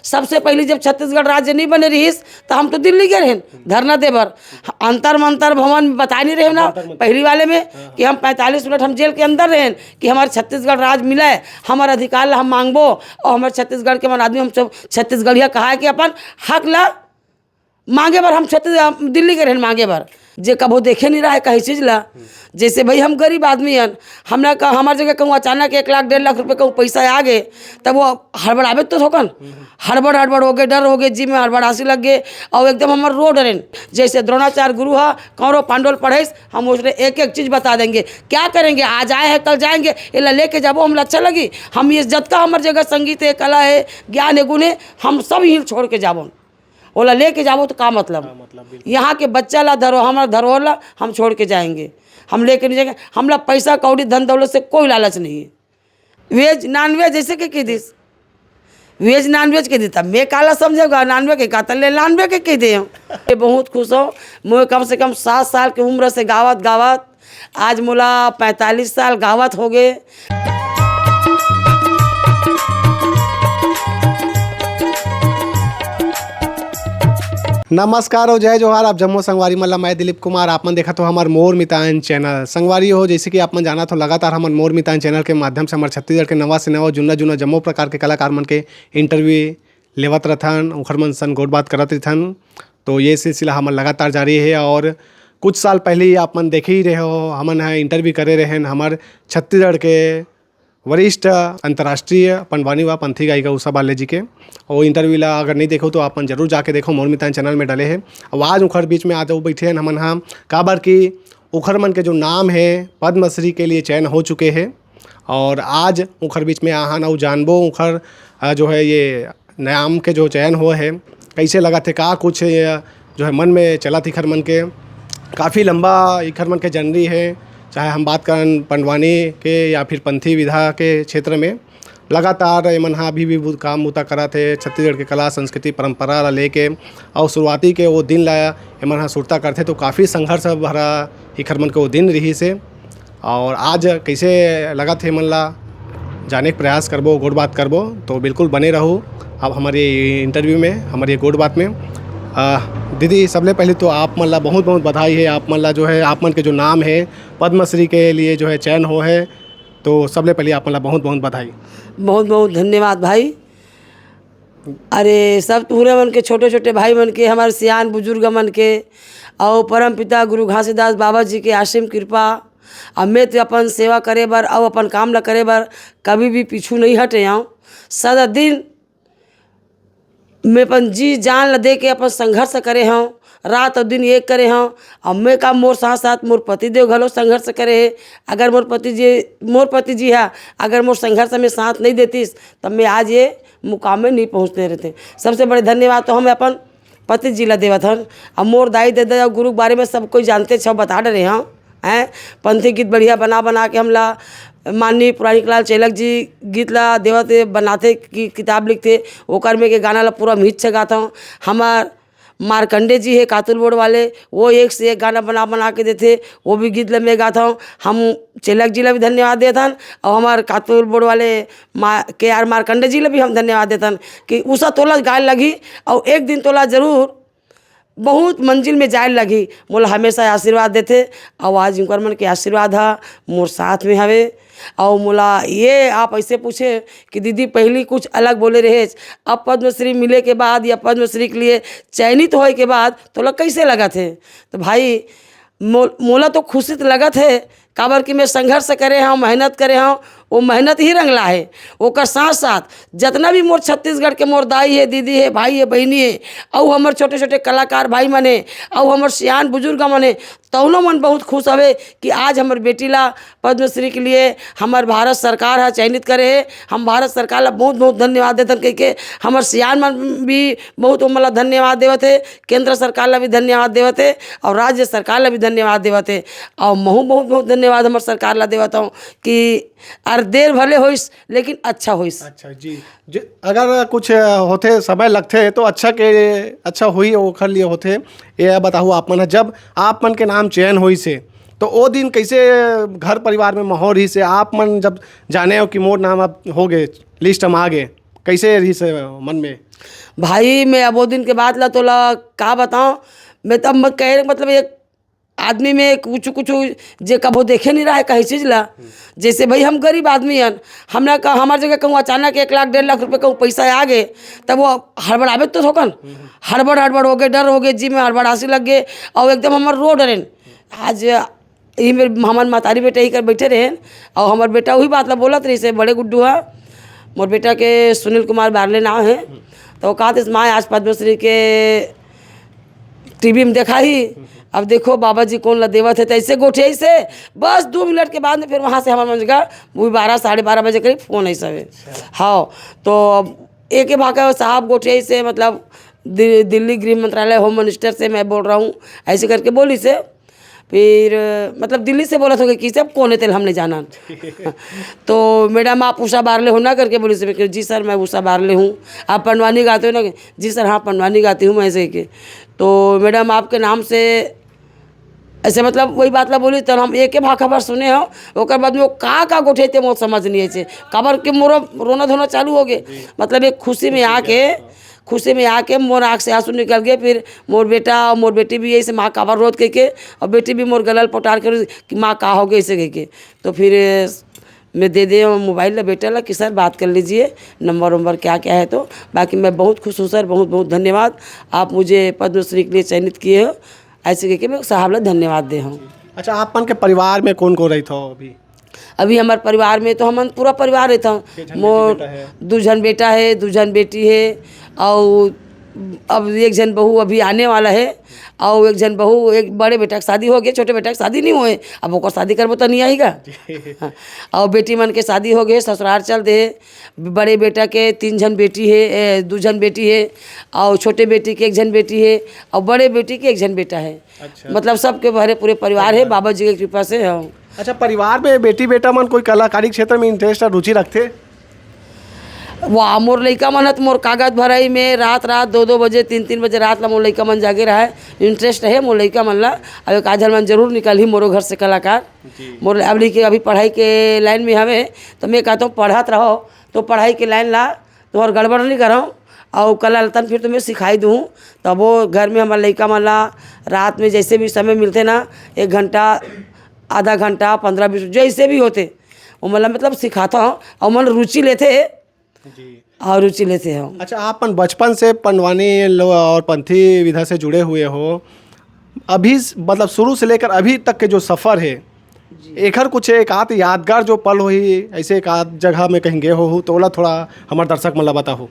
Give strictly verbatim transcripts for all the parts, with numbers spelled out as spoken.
सबसे पहली जब छत्तीसगढ़ राज्य नहीं बने रहिस, तो हम तो दिल्ली गए रहेन धरना दे बर। अंतर मंतर भवन में बताए नहीं रहे ना, पहली वाले में, कि हम पैंतालीस मिनट हम जेल के अंदर रहेन कि हमारे छत्तीसगढ़ राज मिले, हमारे अधिकार ला हम मांगबो, और हमारे छत्तीसगढ़ के मन आदमी हम सब छत्तीसगढ़िया कहा है कि अपन हक ला मांगे बर हम छत्तीस दिल्ली गए रहेन मांगे बर। जे कभो देखे नहीं रहे कहीं चीज ला, जैसे भाई हम गरीब आदमी हन, हमरा का, हमार जगह कहूँ अचानक एक लाख डेढ़ लाख रुपये कहूँ पैसा आ गए, तब वो हड़बड़ाबे तो थोकन, हड़बड़ हड़बड़ हो गए, डर हो गए, जी में हड़बड़ासी लग गए, और एकदम हमार रो डरेन। जैसे द्रोणाचार्य गुरु हा, कौरव पांडव पढ़े, हम उसने एक एक चीज बता देंगे, क्या करेंगे, आज आए हैं कल जाएंगे, ये ला लेके जाबो, हम ला अच्छा लगी। हम ये जतका हमार जगह संगीत है, कला है, ज्ञान है, गुण है, हम सब यहीं छोड़ के जाबो। ओला लेके जाबो तो का मतलब? का मतलब, बिल्कुल। यहाँ के बच्चा ला धरो, हमारा धरोहर ला हम छोड़ के जाएंगे, हम लेके नहीं जाएंगे। हमला पैसा कौड़ी धन दौलत से कोई लालच नहीं है। वेज नॉन वेज जैसे के कह दिस, वेज नॉन वेज कह दी, तब मैं काला समझेगा, नॉन वेज के का तले नॉन वेज के कह दे। ये बहुत खुश हो, मैं कम से कम सात साल की उम्र से गावत गावत आज मोला पैंतालीस साल गावत हो गए। नमस्कार और जय जोहार, आप जम्मो संगवारी मन ला मैं दिलीप कुमार। आप मन देखत हो हमर मोर मितान चैनल। संगवारी हो, जैसे कि आप मन जानत हो, लगातार हमन मोर मितान चैनल के माध्यम से हमर छत्तीसगढ़ के नवा से नवा, जुन्ना जुन्ना जम्मो प्रकार के कलाकार मन के इंटरव्यू लेवत रथन, उखर मन सन गोठ बात करत रथन। तो ये सिलसिला हमर लगातार जारी है और कुछ साल पहले ही आप मन देखे ही रहे हो, हमन ह इंटरव्यू करे रहेन हमर छत्तीसगढ़ के वरिष्ठ अंतर्राष्ट्रीय पंडवानी व पंथी गायिका उषा बाले जी के। वो इंटरव्यू ला अगर नहीं देखो तो आप मन जरूर जाके देखो, मोर मितान चैनल में डले है। अब आज उखर बीच में आ जाओ बैठे हैं हमन ह, काबर कि उखर मन के जो नाम है पद्मश्री के लिए चयन हो चुके हैं। और आज उखर बीच में आहन अउ जानबो उखर अ, जो है ये नाम के जो चयन हुआ है, कैसे लगा थे, का कुछ ये जो है मन में चला थी इखर मन के। काफ़ी लंबा इखर मन के जर्नी है, चाहे हम बात करन पंडवानी के या फिर पंथी विधा के क्षेत्र में। लगातार एमन हा अभी भी बु- काम बुता करत हे छत्तीसगढ़ के कला संस्कृति परंपरा ला लेके। और शुरुआती के वो दिन ला एमन हा सुरता करथे, तो काफ़ी संघर्ष भरा इखर मन के वो दिन रही से। और आज कैसे लगत हे मन ला जाने के प्रयास करबो, गोठ बात करबो, तो बिल्कुल बने रहू आप हमारे इंटरव्यू में, हमारे गोठ बात में। आ, दीदी, सबले पहले तो आप मन ला बहुत बहुत बधाई है, आप मन ला जो है आप मन के जो नाम है पद्मश्री के लिए जो है चयन हो है, तो सबले पहले आप मन ला बहुत बहुत बधाई। बहुत बहुत धन्यवाद भाई। अरे सब पूरे मन के, छोटे छोटे भाई मन के, हमारे सियान बुजुर्ग मन के, और परम पिता गुरु घासीदास बाबा जी के आश्रम कृपा। अब मैं तो अपन सेवा करे बर और अपन काम ला करे बर कभी भी पीछू नहीं हटे हूँ। सदा दिन मैं अपन जी जान ला दे के अपन संघर्ष करे हूँ, रात और दिन एक करे हूँ। अब मैं का, मोर साथ साथ मोर पति देव घलो संघर्ष करे है। अगर मोर पति जी, मोर पति जी हा अगर मोर संघर्ष में साथ नहीं देतीस, तब मैं आज ये मुकाम में नहीं पहुँचते रहते। सबसे बड़े धन्यवाद तो हम अपन पति जी ला देवत हन। अब मोर दाई ददा और गुरु के बारे में सब कोई जानते छो, बता डरे हूँ। हैं, पंथी गीत बढ़िया बना बना के हमला माननीय पुरानी लाल चेलक जी गीत ला देवत बनाते कि किताब लिखते, ओकर में के गाना ला पूरा मीत से गाता हूँ। हमार मार्कंडे जी है कातुल बोर्ड वाले, वो एक से एक गाना बना बना के देते, वो भी गीत ला मैं गाता हूँ। हम चेलक जी ला भी धन्यवाद देत हन, और हमार कातुल बोर्ड वाले मा के आर मार्कंडे जी ला भी हम धन्यवाद देत हन कि उषा तोला गाय लगी और एक दिन तोला जरूर बहुत मंजिल में जाए लगी। मोला हमेशा आशीर्वाद देते, और आज उनकर मन के आशीर्वाद हा मोर साथ में हवे। और मोला ये आप ऐसे पूछे कि दीदी पहली कुछ अलग बोले रहे, अब पद्मश्री मिले के बाद या पद्मश्री के लिए चयनित होए के बाद तोला कैसे लगत है? तो भाई मो मोला तो खुशी तो लगत है, काबर कि मैं संघर्ष करे हूँ, मेहनत करे हूँ, वो मेहनत ही रंगला है। ओकर साथ साथ जितना भी मोर छत्तीसगढ़ के मोर दाई है, दीदी है, भाई है, बहनी है, और हमर छोटे छोटे कलाकार भाई मन है, और हमर सियान बुजुर्ग मन है, तौनो मन बहुत खुश हवे कि आज हमर बेटी ला पद्मश्री के लिए हमर भारत सरकार हा चयनित करे है। हम भारत सरकार ला बहुत बहुत धन्यवाद देतन कह के हमर सियान मन भी बहुत ओमन ला धन्यवाद देवत है, केंद्र सरकार ला भी धन्यवाद देवत है और राज्य सरकार ला भी धन्यवाद देवत है। और महू बहुत बहुत धन्यवाद हमर सरकार ला देवत हूँ कि अर देर भले होइस लेकिन अच्छा होइस। अच्छा जी, जे अगर कुछ होथे समय लगथे तो अच्छा के अच्छा हुई ओखर लिए होथे। ये बताहू आप मन ह, जब आप मन के नाम चयन होइस हे तो ओ दिन कैसे घर परिवार में माहौल रहिस हे? आप मन जब जाने हो कि मोर नाम अब हो गए, लिस्ट में आ गए, कैसे रहिस मन में? भाई, मैं अब वो दिन के बात ला तोला का बताऊं, मैं तब, मैं कह, मतलब, एक आदमी में कुछ कुछ जे कभो देखे नहीं रहा है कहीं चीज ला। जैसे भाई, हम गरीब आदमी हन, हमरा का, हमार जगह कहूँ अचानक एक लाख डेढ़ लाख रुपये कहूँ पैसा आ गए, तब वो हड़बड़ाबे तो थोकन, हड़बड़ हड़बड़ हो गए, डर हो गए, जी में हड़बड़ासी लग गए, और एकदम हमर रो डरेन। आज यही मेरे, हमार मतारी बेटा ही कर बैठे रहे, और हमार बेटा वही बात ला बोलत रही से, बड़े गुड्डू है, मोर बेटा के सुनील कुमार बारले नाम है। तो वो कहते, "माँ, आज पद्मश्री के टीवी में देखा ही, अब देखो बाबा जी कौन ला देवत है।" तो ऐसे गोठियाई से, बस दो मिनट के बाद में फिर वहाँ से हमारे मन का वो बारह, साढ़े बारह बजे करीब फोन आई सवे। हाँ, तो अब एक ही भाग साहब गोठियाई से, मतलब, दि-, दिल्ली गृह मंत्रालय, होम मिनिस्टर से मैं बोल रहा हूँ, ऐसे करके बोली से। फिर, मतलब, दिल्ली से बोलत होगे कि सब कौन है तेल हमने जाना। तो, "मैडम, आप उषा बारले हो ना?" करके बोली से। मैं कही, "जी सर, मैं उषा बारले हूँ।" "आप पंडवानी गाते हो ना?" "जी सर, हाँ, पंडवानी गाती हूँ मैं," ऐसे के। तो, "मैडम, आपके नाम से," ऐसे, मतलब, वही बात ला बोली, तो हम एक ही भाखा भर सुने हो। ओकर बाद में वो का का गोठे थे, मोर समझ नहीं है से। काबर के मोर रोना धोना चालू हो गए। मतलब, एक खुशी में आके, खुशी में आके मोर आँख से आंसू निकल गए। फिर मोर बेटा और मोर बेटी भी यही से, "माँ, काबर रोत?" कह के, और बेटी भी मोर गलल पटार के रोई कि, "माँ, का हो गए?" ऐसे कह के। तो फिर मैं दे दे मोबाइल ला बेटा ला कि सर, बात कर लीजिए, नंबर वंबर क्या क्या है तो। बाकी मैं बहुत खुश हूँ सर, बहुत बहुत धन्यवाद, आप मुझे पद्मश्री के लिए चयनित किए हो, ऐसे कह के मैं साहब ला धन्यवाद दे हूँ। अच्छा, आप मन के परिवार में कौन कौन रही था अभी? अभी हमारे परिवार में तो हमन पूरा परिवार रहता हूँ। छह झन मोर बेटी बेटा है। दू झन बेटा है, दू झन बेटी है, और अब एक झन बहू अभी आने वाला है, और एक झन बहू, एक बड़े बेटा के शादी हो गए, छोटे बेटा के शादी नहीं हुए, अब ओकर शादी करबो तो नहीं आएगा। हाँ, और बेटी मन के शादी हो गए, ससुराल चल दे। बड़े बेटा के तीन झन बेटी है, ए, दू झन बेटी है, और छोटे बेटी के एक झन बेटी है, और बड़े बेटी के एक झन बेटा है। अच्छा। मतलब, सबके भरे पूरे परिवार है, परिवार। बाबा जी के कृपा से है। अच्छा, परिवार में बेटी बेटा मन कोई कलाकारी क्षेत्र में इंटरेस्ट और रुचि रखते? वाह, मोर लइका मन ह त मोर कागज भरई में रात रात दो दो बजे, तीन तीन बजे रात ला मोर लइका मन जागे रहे। इंटरेस्ट है मोर लइका मन ला। अब एक आध झन मन जरूर निकलही मोरो घर से कलाकार। जी। मोर अब लइके अभी पढ़ाई के लाइन में हवे, तो मैं कहता हूँ पढ़त रहो, तो पढ़ाई के लाइन ला तुम्हार गड़बड़ नहीं करो, और कला लतन फिर तुम्हें सिखाई दूँ। तब वो घर में हमारे लइका मन ला रात में जैसे भी समय मिलते ना, एक घंटा, आधा घंटा, पंद्रह बीस, जैसे भी होते, वो मतलब, मतलब सिखाता हूँ, और मन रुचि लेते हैं। जी। और रुचि लेते हैं। अच्छा, आप अपन बचपन से पंडवानी लो-, और पंथी विधा से जुड़े हुए हो, अभी स-, मतलब शुरू से लेकर अभी तक के जो सफ़र है, जी। एकर कुछ एक आध यादगार जो पल होही, ऐसे एक आध जगह में कहीं गए हो, तो ओला थोड़ा हमारे दर्शक मन ला बताओ।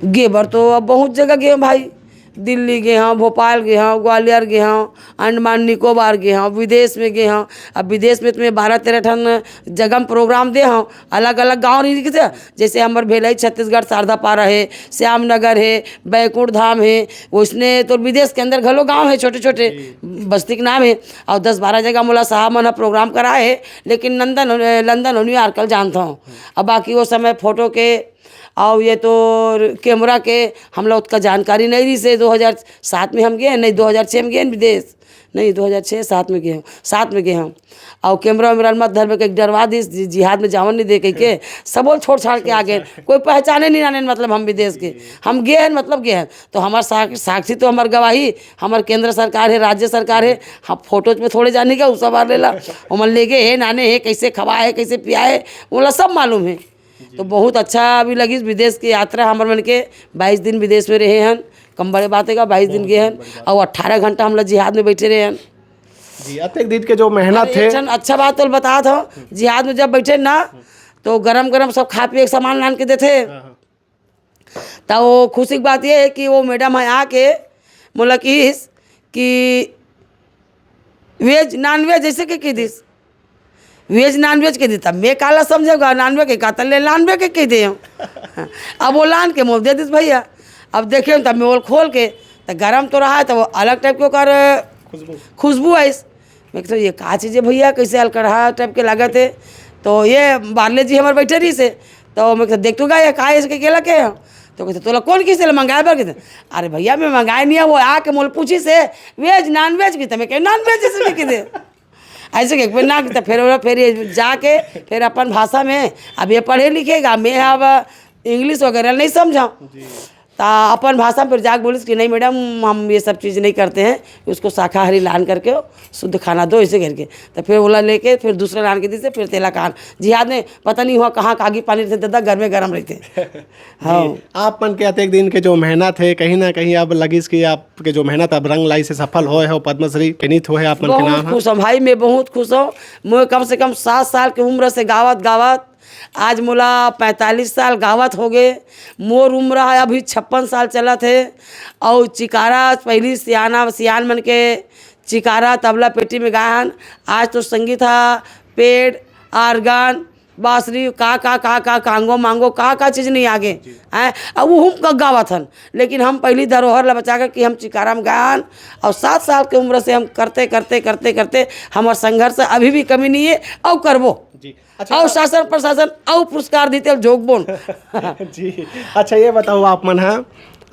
गे बर तो अब बहुत जगह गए हूँ भाई, दिल्ली गए हूँ, भोपाल गए हूँ, ग्वालियर गए हूँ, अंडमान निकोबार गए हूँ, विदेश में गए हूँ। अब विदेश में तुम्हें बारह तेरह ठन जगह में प्रोग्राम दे हूँ, अलग अलग गाँव रही के, जैसे हमर भेलई छत्तीसगढ़ शारदा पारा है, श्याम नगर है, बैकुंठ धाम है, वैसने तो विदेश के अंदर घलो गाँव है, छोटे छोटे बस्ती के नाम है। और दस बारह जगह मोला साहब मन ह प्रोग्राम कराए है, लेकिन लंदन, लंदन और न्यूयॉर्क ल जानता हूँ। अब बाकी वो समय फोटो के और ये तो कैमरा के हमला उतका जानकारी नहीं रही से। दो हज़ार सात में हम गए, नहीं, दो हज़ार छः में गए विदेश, नहीं, दो हज़ार छः सात में गए हम, सात में गए हम। और कैमरा वैमरा मत धरबे के डरवा दिस, जि-, जिहाद में जावन नहीं दे कह के सब बोल छोड़ छाड़ के आ गए। कोई पहचाने नहीं आने, मतलब हम विदेश के, हम गए हैं, मतलब गए हैं। तो हमार सा-, साक्षी तो हमार गवाही, हमार केंद्र सरकार है, राज्य सरकार है, हम फोटोज में थोड़े जाने का, उ सब आ लेला, ओमन ले गए है, नाने है, कैसे खवाए है, कैसे पियाए है, ओला सब मालूम है। तो बहुत अच्छा अभी लगिस विदेश की यात्रा हमर मन के। बाईस दिन विदेश में रहे हन, कम बड़े बात है का, बाईस दिन गए हन, और अठारह घंटा हम लोग जिहाद में बैठे रहे हन। जी, अतेक दिन के जो मेहनत अरे, है। एक ठन अच्छा बात तो बता था, जिहाद में जब बैठे ना, तो गरम गरम सब खा पिए के सामान लान के देते। हाँ, हाँ। तो वो खुशी की बात ये है कि वो मैडम है आके मोला किस कि वेज नॉन वेज जैसे के कह दिस, वेज नॉन वेज कह दी, तब मैं काला समझेगा, नॉन वेज के का, तले नॉन वेज के कह दे। अब वो लान के मोल दे दिस भैया। अब देखे तब मैं वो खोल के, तो गरम तो रहा है, तो वो अलग टाइप के ओकर खुशबू। खुशबू आइस। मैं कहता, "ये का चीज़ है भैया, कैसे अलकड़हा टाइप के लागत है?" तो ये बारले जी हमारे बैठे रही से, तो मैं कहता, "देख तो गा, ये का है, इसके केला के है?" तो कहते, "तोला कौन किसे ले मंगाए बर?" कहते, "अरे भैया, मैं मंगाए नहीं है, वो आके मोल पूछी से, वेज नॉन वेज?" कहते, मैं कहे, "नॉन वेज जैसे भी कहते।" ऐसे कह के ना, तो फिर ओला, फिर ये जाके, फिर अपन भाषा में, अब ये पढ़े लिखेगा, मैं अब इंग्लिश वगैरह नहीं समझा। जी। ता अपन भाषा में फिर जाके बोलिस कि नहीं मैडम, हम ये सब चीज़ नहीं करते हैं, उसको शाकाहारी लान करके शुद्ध खाना दो, ऐसे करके। तो फिर ओला लेके फिर दूसरा लान के दिस, फिर तेला खान। जिहाद में पता नहीं हुआ कहाँ कागी पानी रहते, दादा, गर्मे गर्म रहते। हाँ। जी, आप मन के अतेक दिन के जो मेहनत है, कहीं ना कहीं अब लगिस कि आपके जो मेहनत अब रंग लाइस, सफल होए हो, पद्मश्री चयनित होए आप मन के बहुत नाम है। खुश हूँ भाई, मैं बहुत खुश हूँ। मैं कम से कम सात साल की उम्र से गावत गावत आज मोला पैंतालीस साल गावत हो गए। मोर उम्र है अभी छप्पन साल चलत है। और चिकारा पहली सियाना, सियान मन के चिकारा, तबला, पेटी में गाए हन। आज तो संगीत हा, पेड, आर्गन, बांसुरी, का का का का कांगो मांगो, का का चीज़ नहीं आगे। हैं, अब वो हम ग-, गावत हन। लेकिन हम पहली धरोहर ला बचा के कि हम चिकारा में गाए हन। और सात साल के उम्र से हम करते करते करते करते हमार संघर्ष अभी भी कमी नहीं है। और करबो। जी। अच्छा। और शासन प्रशासन और पुरस्कार दीते झोंकबोन। जी। अच्छा, ये बताओ आप मन हा,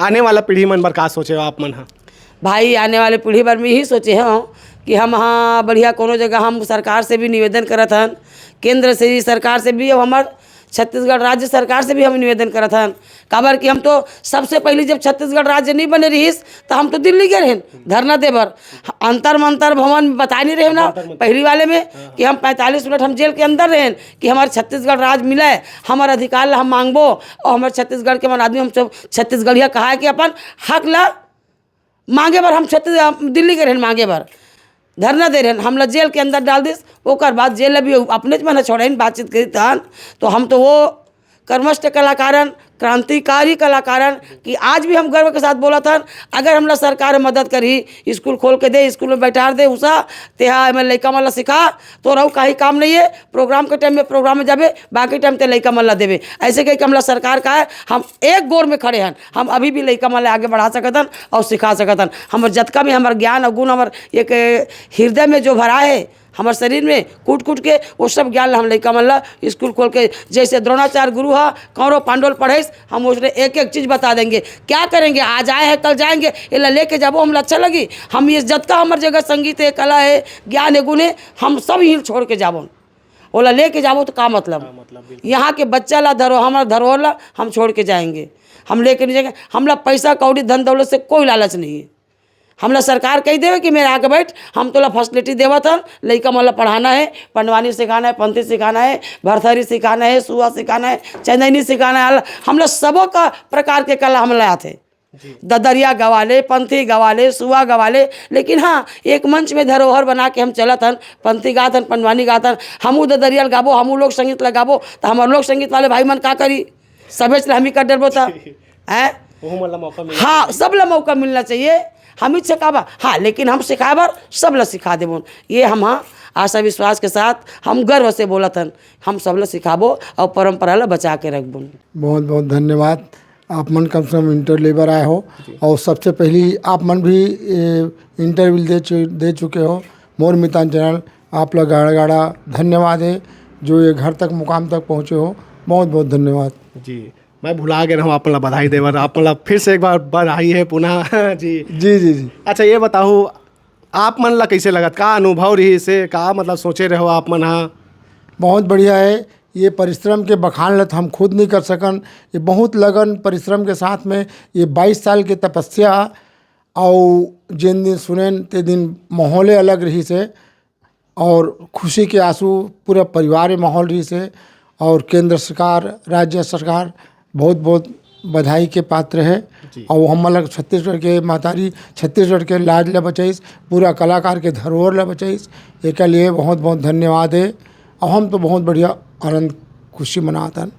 आने वाला पीढ़ी मन बर का सोचे हो आप मन हा? भाई, आने वाले पीढ़ी बर में यही सोचे हूँ कि हम हाँ बढ़िया कोनो जगह, हम सरकार से भी निवेदन करत हन, केंद्र से भी, सरकार से भी, अब हमार छत्तीसगढ़ राज्य सरकार से भी हम निवेदन करत हन। काबर कि हम तो सबसे पहली जब छत्तीसगढ़ राज्य नहीं बने रहीस, तो हम तो दिल्ली गए रहेन धरना दे बर। अंतर मंतर भवन में बता नहीं रहे ना, अंतर मंतर। पहली वाले में हाँ। कि हम पैंतालीस मिनट हम जेल के अंदर रहेन कि हमारे छत्तीसगढ़ राज मिले, हमारे अधिकार ला हम मांगबो। और हमारे छत्तीसगढ़ के मन आदमी हम सब छत्तीसगढ़िया कहा है कि अपन हक ला मांगे बर हम छत्तीस, दिल्ली गए रहेन मांगे बर, धरना दे रहेन, हमला जेल के अंदर डाल दिस। ओकर बाद जेल ला भी अपनेच मन ह छोड़ाइन, बातचीत करी तहन। तो हम तो वो कर्मठ कलाकारन, क्रांतिकारी कलाकारन कि आज भी हम गर्व के साथ बोलत हन। अगर हमला सरकार मदद करही, स्कूल खोल के दे, स्कूल में बैठार दे, उषा, तेहा एमे लइका मन ला सिखा, तो रहू काही काम नहीं है। प्रोग्राम के टाइम में प्रोग्राम में जाबे, बाकी टाइम ते लइका मन ला देबे। ऐसे कह के हमला सरकार का है, हम एक गोर में खड़े हन। हम अभी भी लइका मन ला आगे बढ़ा सकत हन और सिखा सकत हन। हमर जतका भी हमर ज्ञान और गुण हमर एक हृदय में जो भरा है, हमर शरीर में कूट कूट के, वो सब ज्ञान ला हम लइका मन ला स्कूल खोल के, जैसे द्रोणाचार्य गुरु हा कौरव पांडव ल पढ़ाइस, हम उसने एक एक चीज़ बता देंगे। क्या करेंगे, आज आए हैं कल जाएंगे, एला लेके जाबो, हमला अच्छा लगी। हम ये जतका हमर जगह संगीत है, कला है, ज्ञान है, गुण है, हम सब ही छोड़ के जाबो। ओला लेके जाबो तो का मतलब? का मतलब, बिल्कुल। यहाँ के बच्चा ला धरो, हमर धरोहर ला हम छोड़ के जाएंगे, हम लेके नहीं जाएंगे। हमला पैसा कौड़ी धन दौलत से कोई लालच नहीं है। हमला सरकार कही देवे कि मेरा आके बैठ, हम तोला फैसिलिटी देवत हन, लइका मन ला पढ़ाना है, पंडवानी सिखाना है, पंथी सिखाना है, भरथरी सिखाना है, सुआ सिखाना है, चंदैनी सिखाना है, हमला सबो का प्रकार के कला हमला आथे। जी। ददरिया गवा ले, पंथी गवा ले, सुआ गवा ले, लेकिन हाँ, एक मंच में धरोहर बना के हम चलत हन, पंथी गात हन, पंडवानी गात हन, हमू ददरिया ल गाबो, हमू लोक संगीत ल गाबो, तो हमर लोक संगीत वाले भाई मन का करी? सबेच ल हम ही कर डरबो त, हैं? ओहू मन ला मौका मिलना हाँ, चाहिए। सब ला मौका मिलना चाहिए। हम ही सिखाबा, हाँ, लेकिन हम सिखाए बर सब ला सिखा देबो। ये हम, हाँ, आशा विश्वास के साथ हम गर्व से बोलत हन, हम सब ला सिखाबो और परंपरा ला बचा के रखबो। बहुत बहुत धन्यवाद। आप मन कम से कम इंटरव्यू लेबर आए हो। जी। और सबसे पहली आप मन भी, ए, इंटरव्यू दे चु-, दे चुके हो। मोर मितान चैनल, आप ला गाड़ा गाड़ा धन्यवाद है, जो ये घर तक, मुकाम तक पहुँचे हो। बहुत बहुत धन्यवाद। जी, मैं भुला गए रहूँ, आप मन ला बधाई देवर, आप मन ला फिर से एक बार बधाई है पुनः। जी। जी, जी, जी। अच्छा, ये बताओ, आप मन ला कैसे लगत, का अनुभव रहिस हे, का मतलब सोचे रहो आप मन हा? बहुत बढ़िया है। ये परिश्रम के बखान ला तो हम खुद नहीं कर सकन। ये बहुत लगन परिश्रम के साथ में ये बाईस साल के तपस्या और जिन दिन सुनेन ते दिन माहौले अलग रहिस हे और खुशी के आंसू पूरा परिवार में माहौल रहिस हे। और केंद्र सरकार, राज्य सरकार बहुत बहुत बधाई के पात्र है। जी। और हमन ला छत्तीसगढ़ के महतारी, छत्तीसगढ़ के लाज ला बचाइस, पूरा कलाकार के धरोहर ला बचाइस, एकर लिए बहुत बहुत धन्यवाद है। और हम तो बहुत बढ़िया आनंद खुशी मनात हन।